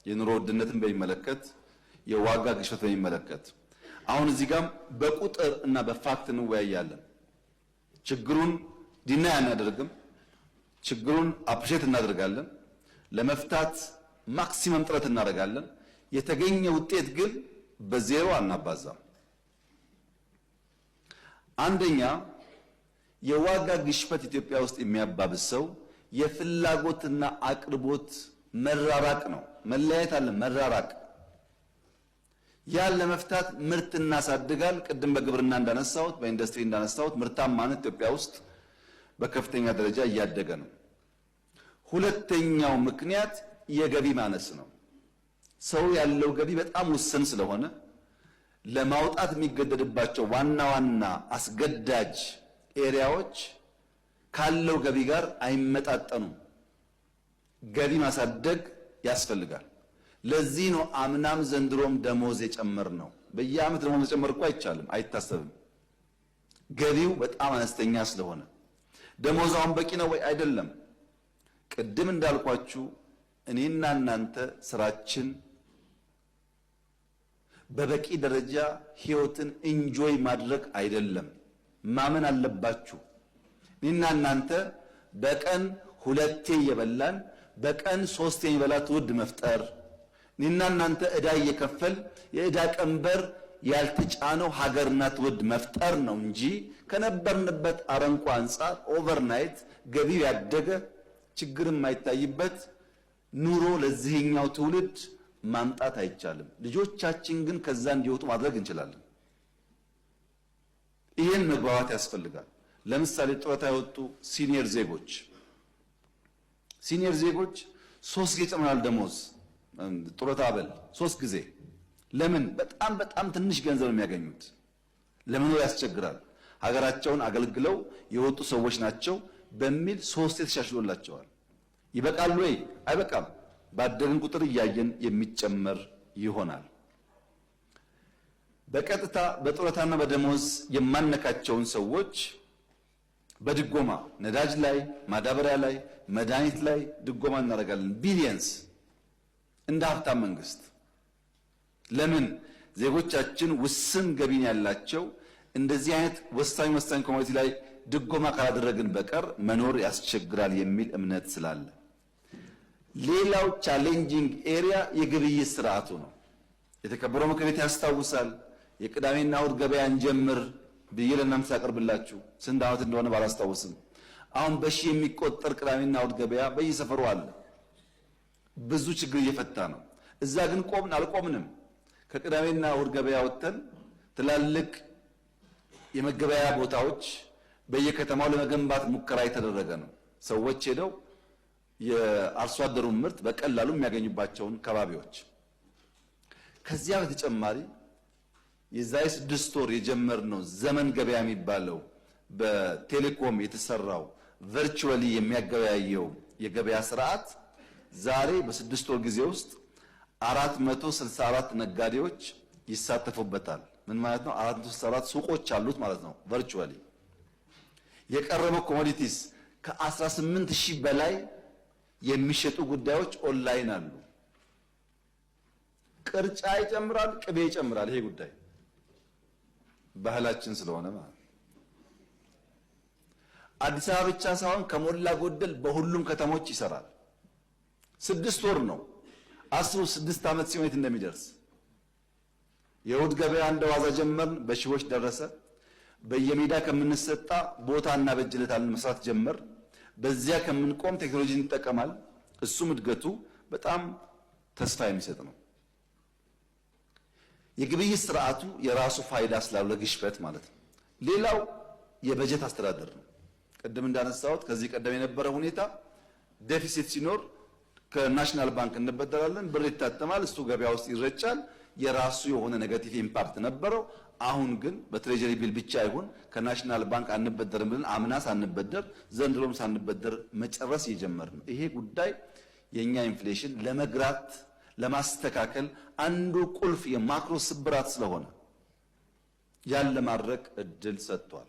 የኑሮ ውድነትን በሚመለከት፣ የዋጋ ግሽበት በሚመለከት አሁን እዚህ ጋም በቁጥር እና በ fact እንወያያለን። ችግሩን deny አናደርግም። ችግሩን appreciate እናደርጋለን። ለመፍታት maximum ጥረት እናደርጋለን። የተገኘ ውጤት ግን በዜሮ አናባዛም። አንደኛ፣ የዋጋ ግሽበት ኢትዮጵያ ውስጥ የሚያባብሰው የፍላጎትና አቅርቦት መራራቅ ነው። መለያየት አለ፣ መራራቅ። ያን ለመፍታት ምርት እናሳድጋል። ቅድም በግብርና እንዳነሳሁት፣ በኢንዱስትሪ እንዳነሳሁት ምርታማነት ኢትዮጵያ ውስጥ በከፍተኛ ደረጃ እያደገ ነው። ሁለተኛው ምክንያት የገቢ ማነስ ነው። ሰው ያለው ገቢ በጣም ውስን ስለሆነ ለማውጣት የሚገደድባቸው ዋና ዋና አስገዳጅ area ዎች ካለው ገቢ ጋር አይመጣጠኑም። ገቢ ማሳደግ ያስፈልጋል። ለዚህ ነው አምናም ዘንድሮም ደሞዝ የጨመርነው። በየዓመት ደሞዝ መጨመር እኮ አይቻልም፣ አይታሰብም። ገቢው በጣም አነስተኛ ስለሆነ ደሞዝ አሁን በቂ ነው ወይ? አይደለም። ቅድም እንዳልኳችሁ እኔና እናንተ ስራችን በበቂ ደረጃ ህይወትን enjoy ማድረግ አይደለም። ማመን አለባችሁ። እኔና እናንተ በቀን ሁለቴ እየበላን በቀን ሶስቴ የሚበላ ትውልድ መፍጠር፣ እኔና እናንተ ዕዳ እየከፈል የዕዳ ቀንበር ያልተጫነው ሀገርና ትውልድ መፍጠር ነው እንጂ ከነበርንበት አረንቋ አንጻር overnight ገቢው ያደገ፣ ችግር የማይታይበት ኑሮ ለዚህኛው ትውልድ ማምጣት አይቻልም። ልጆቻችን ግን ከዛ እንዲወጡ ማድረግ እንችላለን። ይህን መግባባት ያስፈልጋል። ለምሳሌ ጡረታ የወጡ senior ዜጎች ሶስት ጊዜ ጨምረናል ደሞዝ፣ ጡረታ አበል ሶስት ጊዜ። ለምን? በጣም በጣም ትንሽ ገንዘብ ነው የሚያገኙት። ለመኖር ያስቸግራል። ሀገራቸውን አገልግለው የወጡ ሰዎች ናቸው በሚል ሶስቴ ተሻሽሎላቸዋል። ይበቃል ወይ? አይበቃም። ባደግን ቁጥር እያየን የሚጨመር ይሆናል። በቀጥታ በጡረታና በደሞዝ የማነካቸውን ሰዎች በድጎማ ነዳጅ ላይ፣ ማዳበሪያ ላይ፣ መድኃኒት ላይ ድጎማ እናደርጋለን። Billions እንደ ሀብታም መንግስት። ለምን? ዜጎቻችን ውስን ገቢን ያላቸው እንደዚህ አይነት ወሳኝ ወሳኝ commodity ላይ ድጎማ ካላደረግን በቀር መኖር ያስቸግራል የሚል እምነት ስላለ። ሌላው challenging area የግብይት ስርዓቱ ነው። የተከበረው ምክር ቤት ያስታውሳል። የቅዳሜና እሁድ ገበያ እንጀምር ብዬ ለእናንተ ሳቀርብላችሁ ስንት ዓመት እንደሆነ ባላስታውስም፣ አሁን በሺህ የሚቆጠር ቅዳሜና እሁድ ገበያ በየሰፈሩ አለ። ብዙ ችግር እየፈታ ነው። እዛ ግን ቆምን አልቆምንም። ከቅዳሜና እሁድ ገበያ ወጥተን ትላልቅ የመገበያያ ቦታዎች በየከተማው ለመገንባት ሙከራ የተደረገ ነው። ሰዎች ሄደው የአርሶ አደሩን ምርት በቀላሉ የሚያገኙባቸውን ከባቢዎች። ከዚያ በተጨማሪ የዛሬ 6 ወር የጀመርነው ዘመን ገበያ የሚባለው፣ በቴሌኮም የተሰራው virtually የሚያገበያየው የገበያ ስርዓት ዛሬ በ6 ወር ጊዜ ውስጥ 464 ነጋዴዎች ይሳተፉበታል። ምን ማለት ነው? 464 ሱቆች አሉት ማለት ነው። Virtually የቀረበው commodities ከ18 ሺህ በላይ የሚሸጡ ጉዳዮች ኦንላይን አሉ። ቅርጫ ይጨምራል፣ ቅቤ ይጨምራል። ይሄ ጉዳይ ባህላችን ስለሆነ ማለት ነው። አዲስ አበባ ብቻ ሳይሆን ከሞላ ጎደል በሁሉም ከተሞች ይሰራል። 6 ወር ነው። አስቡ 6 ዓመት ሲሆን የት እንደሚደርስ። የእሁድ ገበያ እንደ ዋዛ ጀመርን፣ በሺዎች ደረሰ። በየሜዳ ከምንሰጣ ቦታ እናበጅለታለን፣ መስራት ጀመር። በዚያ ከምንቆም ቴክኖሎጂ እንጠቀማል። እሱም እድገቱ በጣም ተስፋ የሚሰጥ ነው። የግብይት ስርዓቱ የራሱ ፋይዳ ስላለው ለግሽበት ማለት ነው። ሌላው የበጀት አስተዳደር ነው። ቅድም እንዳነሳሁት ከዚህ ቀደም የነበረ ሁኔታ deficit ሲኖር ከ National Bank እንበደራለን፣ ብር ይታተማል፣ እሱ ገበያ ውስጥ ይረጫል። የራሱ የሆነ negative impact ነበረው። አሁን ግን በ treasury bill ብቻ ይሁን ከ National Bank አንበደርም ብለን አምና ሳንበደር ዘንድሮም ሳንበደር መጨረስ እየጀመርን ነው። ይሄ ጉዳይ የኛ inflation ለመግራት፣ ለማስተካከል አንዱ ቁልፍ የ macro ስብራት ስለሆነ ያን ለማድረግ እድል ሰጥቷል።